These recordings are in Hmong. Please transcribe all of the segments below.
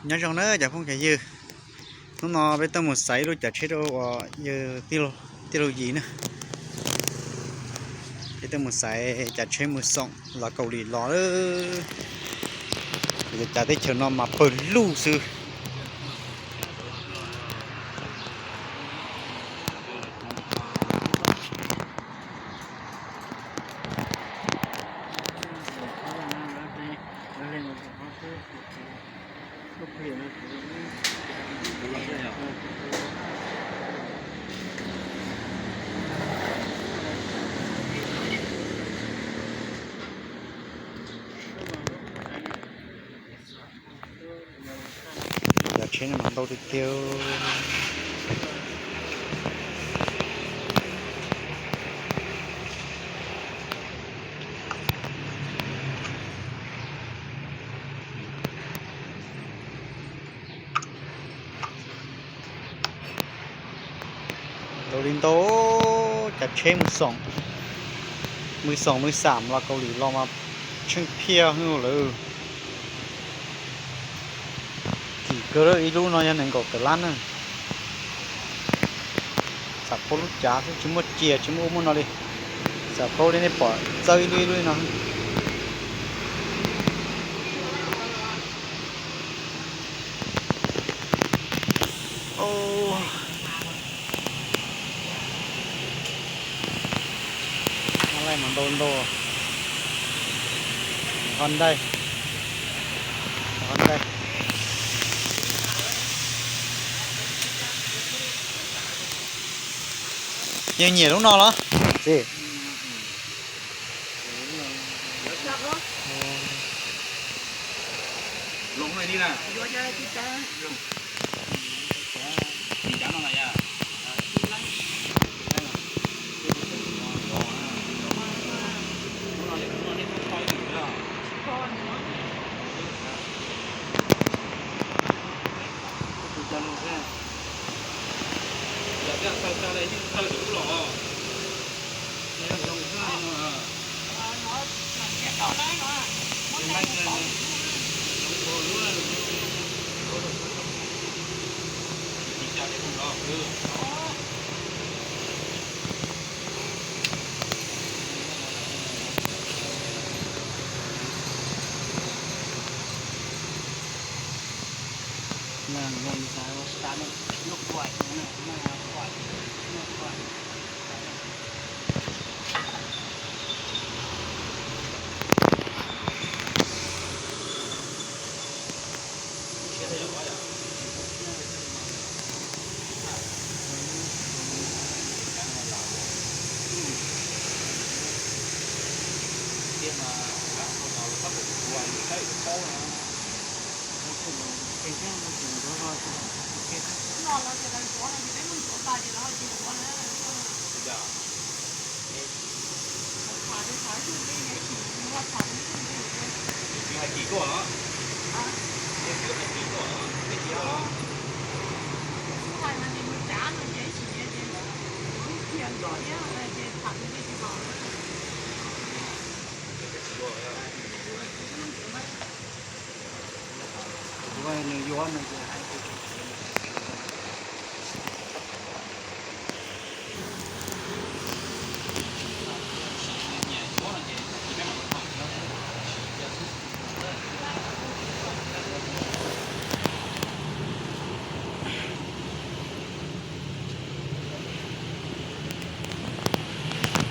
Nyob zoo na cov phooj cov ywg, hnub no peb tuaj mus xaiv ib lub cav tsheb rau uas yawg tij laug Yis na. Peb tuaj mus xaiv cav tsheb mus xoom los Kaus Lim los lawm. Cov cav teb chaws no mas pawg lug xwb. Cov tsheb no mas ntau tiag tiag. Ntau li ntau, cav tsheb mus xoom, mus xoom mus xam los Kaus Lim los mas tsheej phiaj hwj lawm. Kim kawg, ib lub no yog nees nkaum tawm lab na. Xam paub lub cav xwb tsis muaj cia tsis muaj ub muaj no li. Xam paub li nej pom txawb ib lub ib lub li no. Laij mas ntau ntau. Ho ntaij, ho ntaij. Yog nyiam lub no los?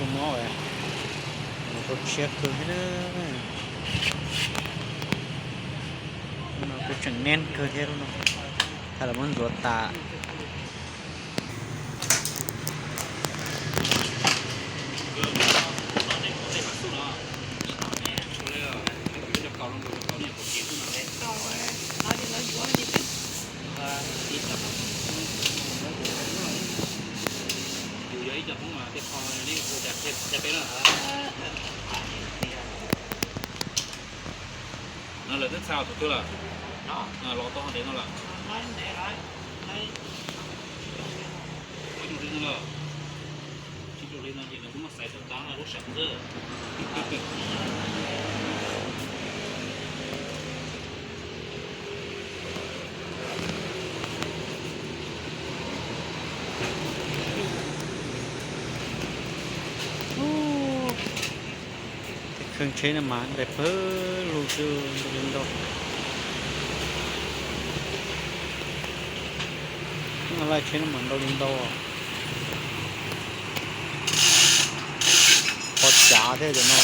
Kua mob, kua tshiab kawg thiab. Lub no kuj tseem neb kawg thiab lub no. Thaum lawv muab ntxuav tas. No lawv twb txhaj thaum twg lawm? Los tau ho ntev no lawm? Muaj ib tug li no lawm? Tsis tau li no ces nws kuj muaj xaiv tau tab lub seem xwb. Tsheb no mas ntais pawg lug xwb, ntau li ntau. Laij tsheb no mas ntau li ntau. Qhov cav thiab cov no.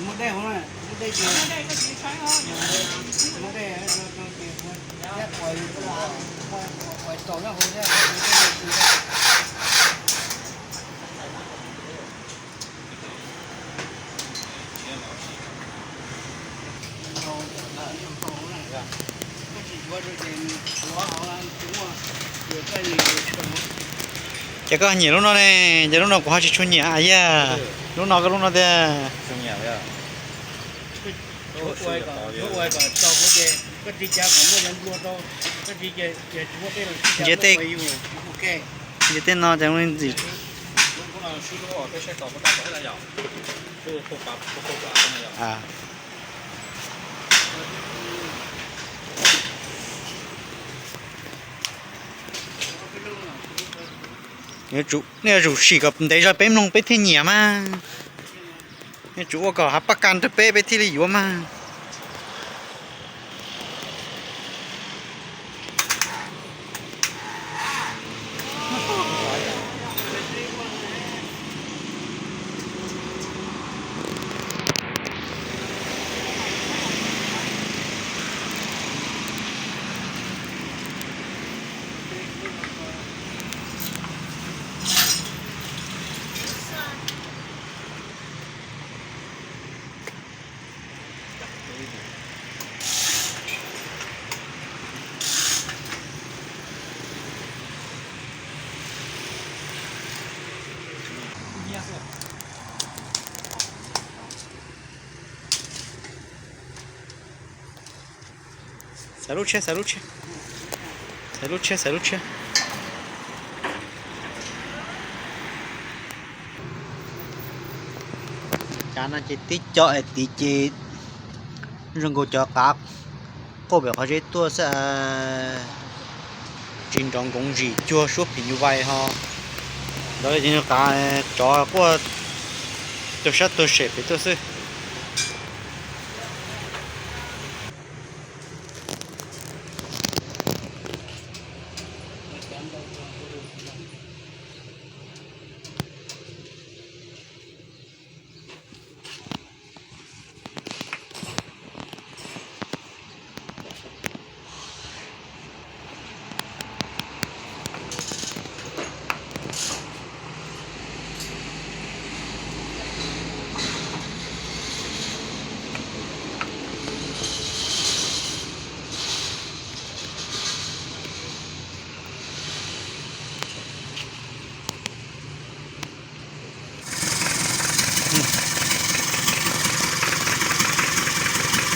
Muab dej hov, muab dej, muab dej, muab dej, thiab quav, quav txaus nyob hauv thiab. Ces koj nyiam lub no ne, ces lub no kuv ho tsis tshua nyiam yag. Lub no koj lub no tiag. Ntshe tej, ntshe tej no ces ntxim. Nej yuav tsum sim kom ntev zog peb mloog peb thiaj nyiam mas. Nej yuav tsum ua kom hav paj kas rau peb peb thiaj li yuav mas. Xaiv lub tshiab, xaiv lub tshiab. Xaiv lub tshiab, xaiv lub tshiab. Cov no ces tib co es tid ces zoo nkaus cov qav quaj pem qhov zeb tuaj xwb. Tsis nrov nkoov zim cuag suab phim nyuj vais ho. Ntawd ces qav tsov quaj tuag sab tuag sem pem tuaj xwb.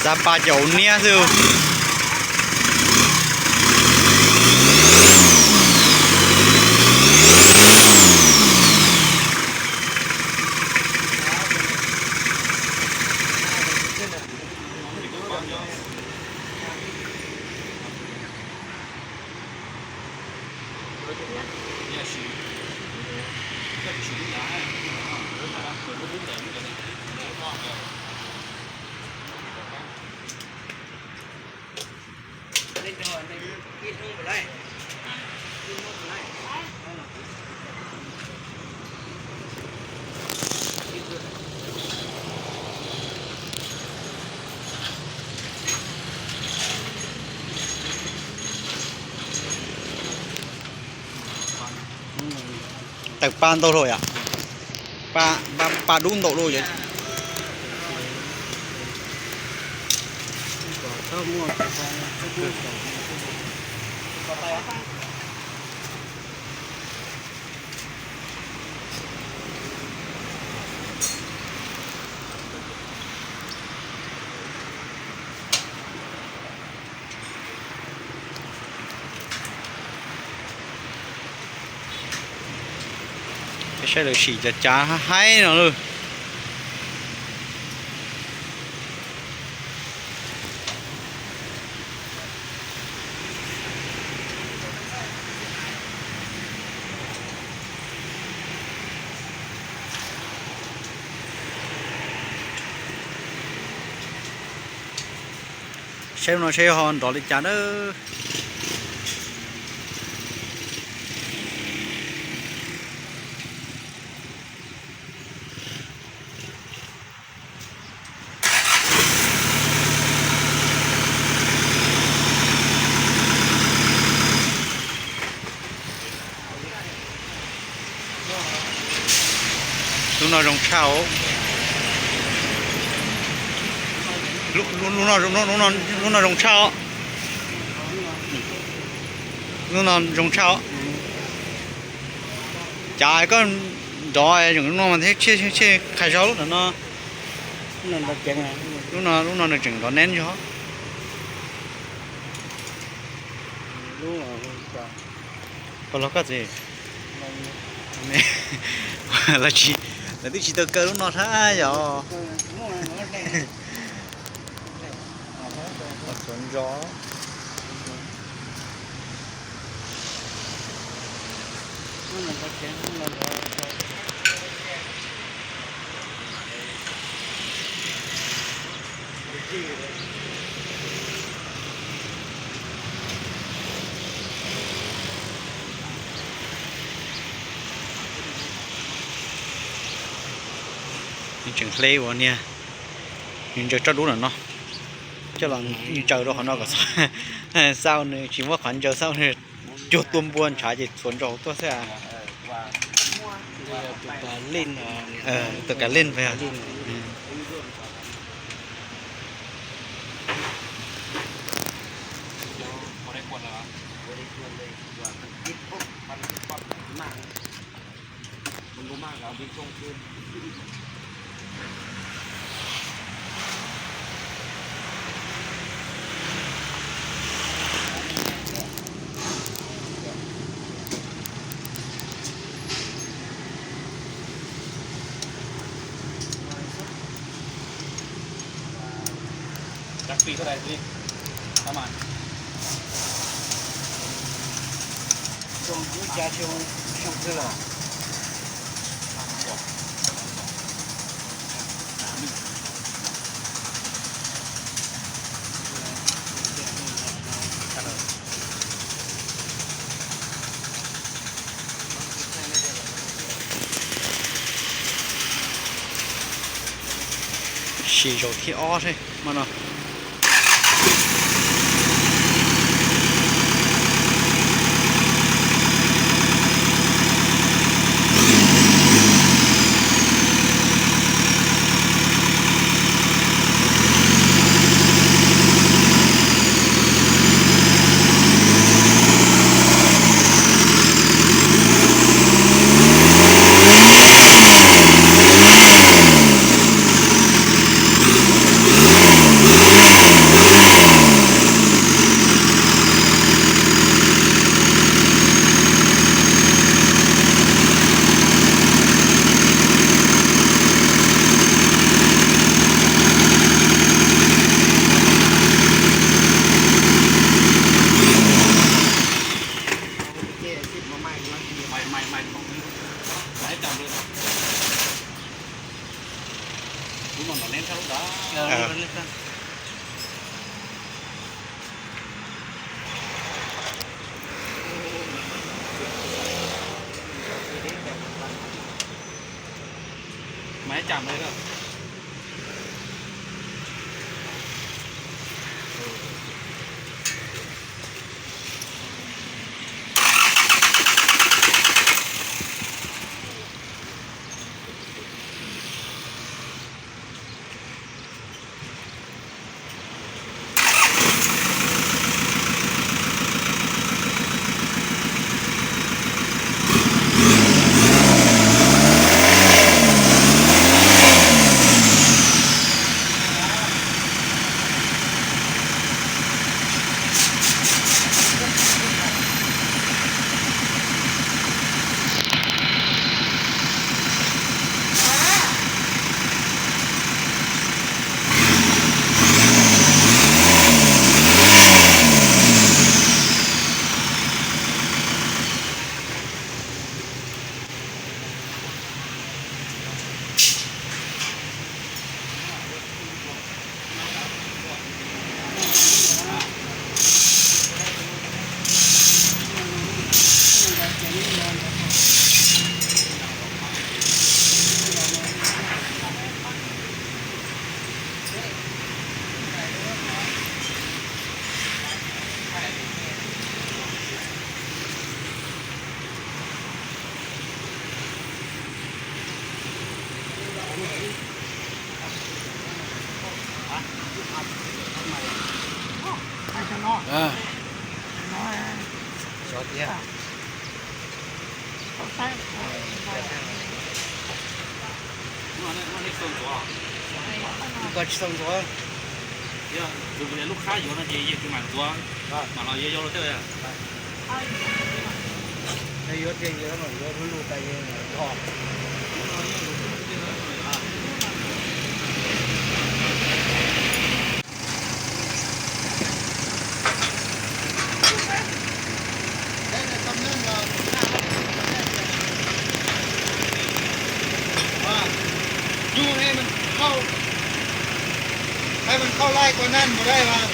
Xav pa caum niab xwb. Tawm pa ntau luaj yom. Pa, pa dub ntau luaj yom. Saib lawv sim cov cav haib no lawm. Saib no saib ho nrov li cas na. Lub no zoo tshaj os. Lub no zoo tshaj os. Lub no zoo tshaj os. Cav koj nrov zoo no mas thiaj qhia zaub no. Lub no, lub no nws tseem nrov neb zog. Pog los koj txiv, lawv twb tsis tau kaw lub no thiab yom. Tsuav ntso. Nws tseem hle ua niag, nws ntsaws tsob dub no no, coj los ntsaws rau qhov no kom xauj nws tsis muaj qhov ntsaws, xauj nws cuag tua npua ntshav ces txhuav ntsos tuaj xwb. Tus kav leej. Sim zaum thib ob seb hmo no. Xyov tiag. Koj tsis tau ntxuav. Yuav tiag yuav mas yuav lub lub tas yeej nrog. Nyuj ne, peb mas khauj laij kua naj mus dai mas.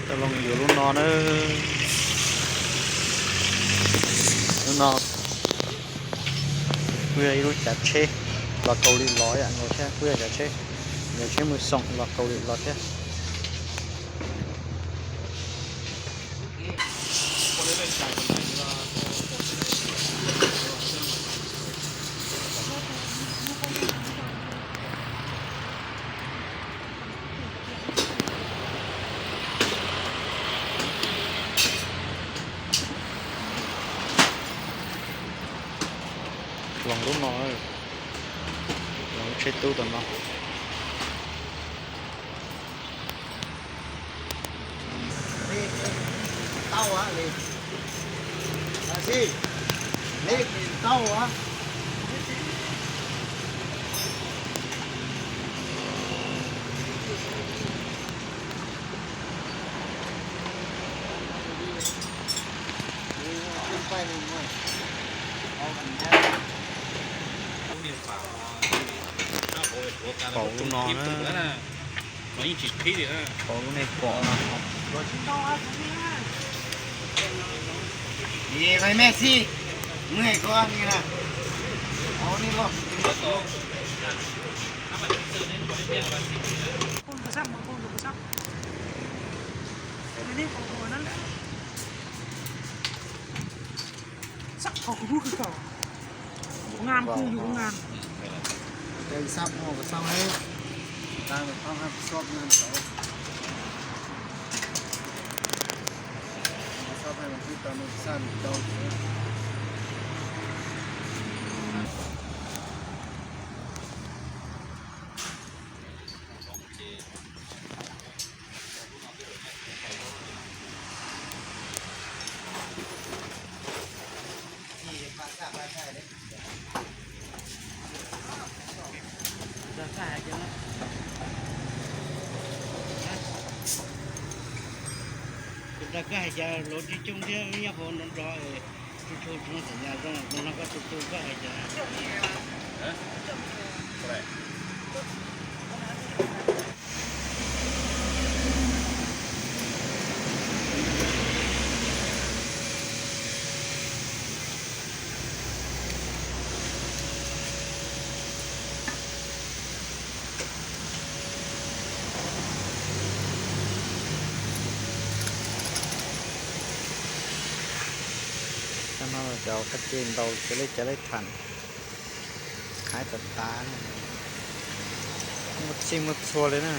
Coj los yuav lub no na. Lub no kuj yog ib lub cav tsheb los Kaus Lim los yam nkaus thiab, kuj yog cav tsheb, cav tsheb mus xoom los Kaus Lim los thiab. Hloov lub no, hloov tsheb tub tom no. Pom lub no na. Pom lub nej pom no. Messi, mười con như là. Có đi không? Sắp có cái bút cái cỏ. Ngàn không dùng ngàn. Đây sắp mua cái sắp hết. Ta được không? Sắp ngàn sáu. Sắp hai mươi chín tao mua sắp được đâu. Los koj hais cas luag tsis coob thiab, nyob hauv nrov nrov, tsuj tsuj tsuj xav yas zoo, no koj tsuj tsuj koj hais cas. Cov no cov qab ces ntaus cov lej cov lej tham, hais tas tas, muaj txij muaj txhua li na.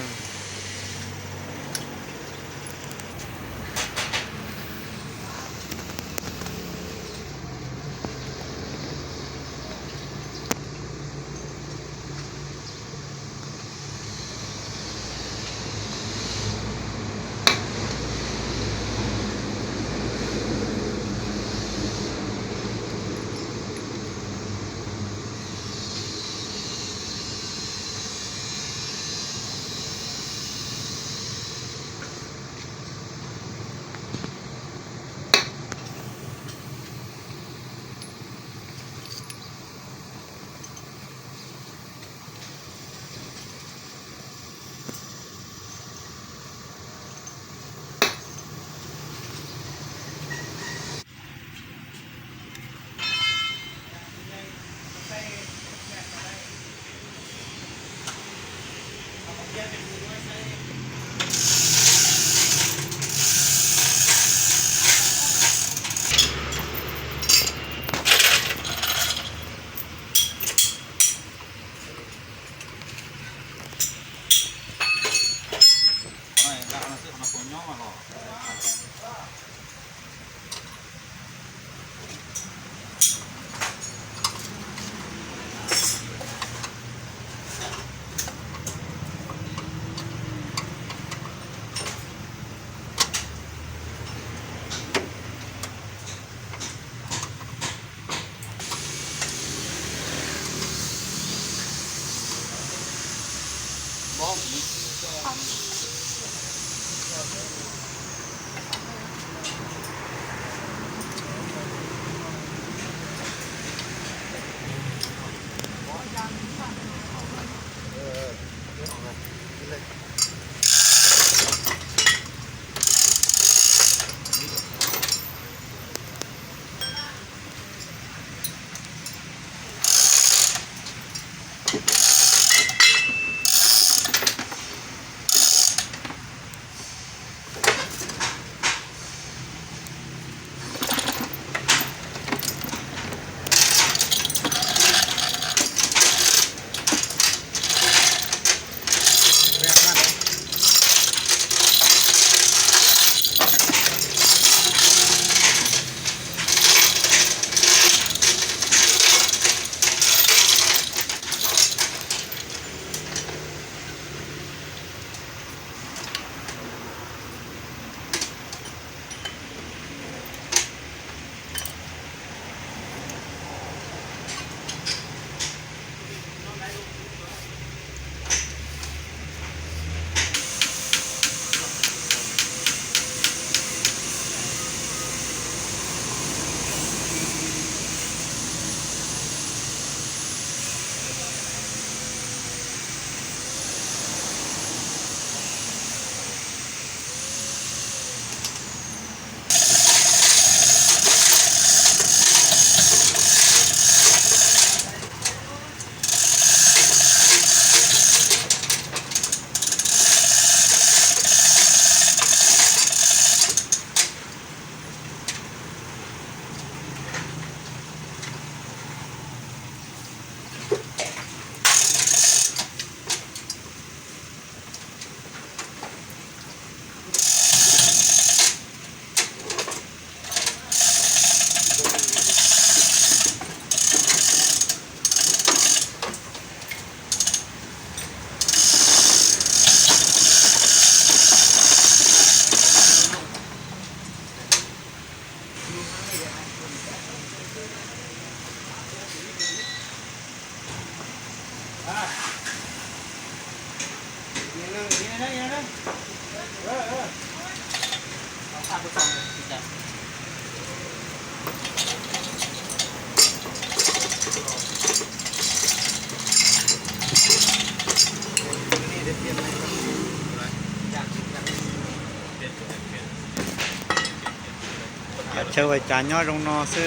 Chaw vais cas nyob zoo no xwb.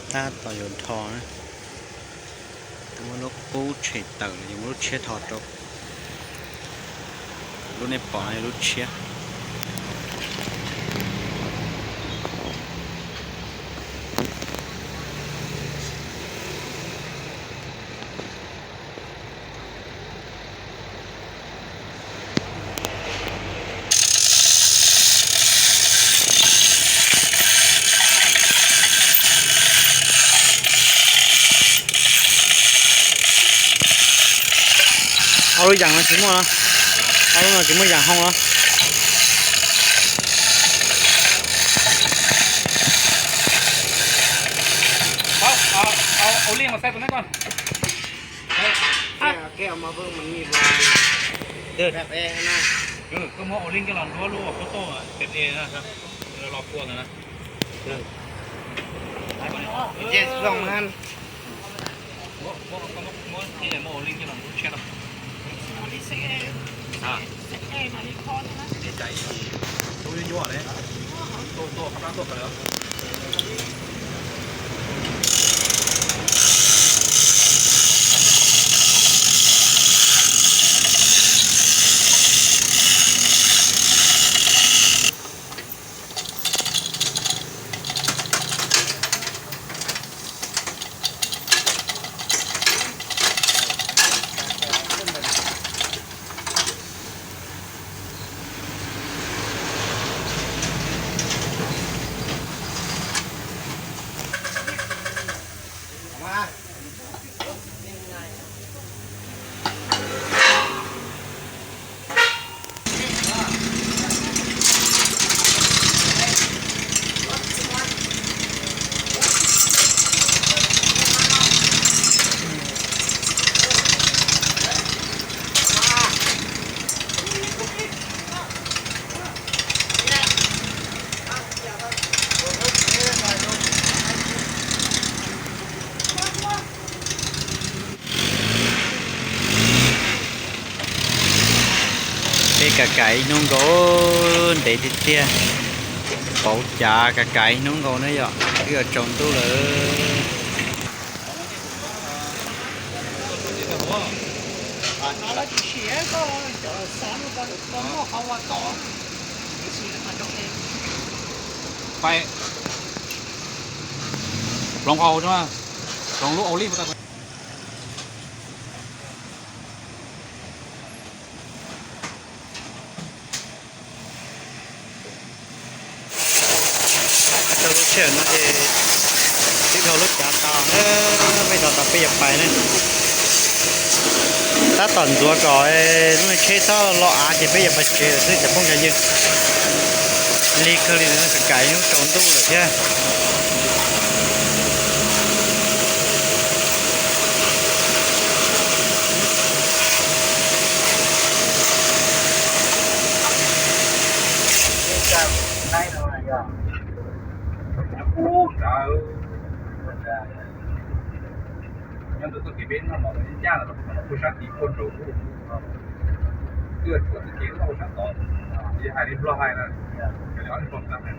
Tab tom yuav dhos na, muab lub qub tshem tawm, yuav muab lub tshiab dhos rau. Lub nej pom no yog lub tshiab. Ob lub yas no tsis muaj los? Ob lub no tsis muaj yas hoo los? Koj muab ua lij coj los nruab lub photo pem los kua ntawd na. Muab ua lij coj los nruab tshiab los. Ib tsam ib tug nyuaj nyuaj ne, tuaj tuaj qab plab tuaj qhov lawm. Peb kav kav ib hnub nkaus, ntev tiag tiag. Pauv cav kav kav ib hnub nkaus na yom, twb yuav tsaus ntuj lawm. Ploov hauv, ploov lub au li. Tau lub sij hawm no ces twb dhau lub cav tau, peb dhau tau peb yuav pais ne. Tab tom ntxuav kom lub tsheb txhob lo av ces peb yuav pais tsev lawm xwb cov phooj cov ywg. Lig kawg li, kav kav ib hnub tsaus ntuj lawm thiab. Nyob ntawm txoj kev peb noj mov ncaj los kuj sab tid puag nraud, twb tshuav txoj kev noj sab tod, yog hais li Nplog hais na, hais li Nplog hais.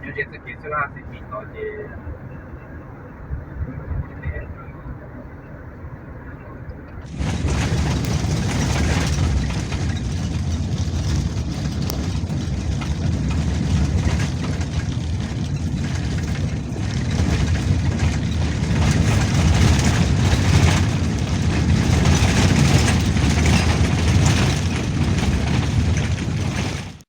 Nyob ze txoj kev xwb na, txiv pis tod ces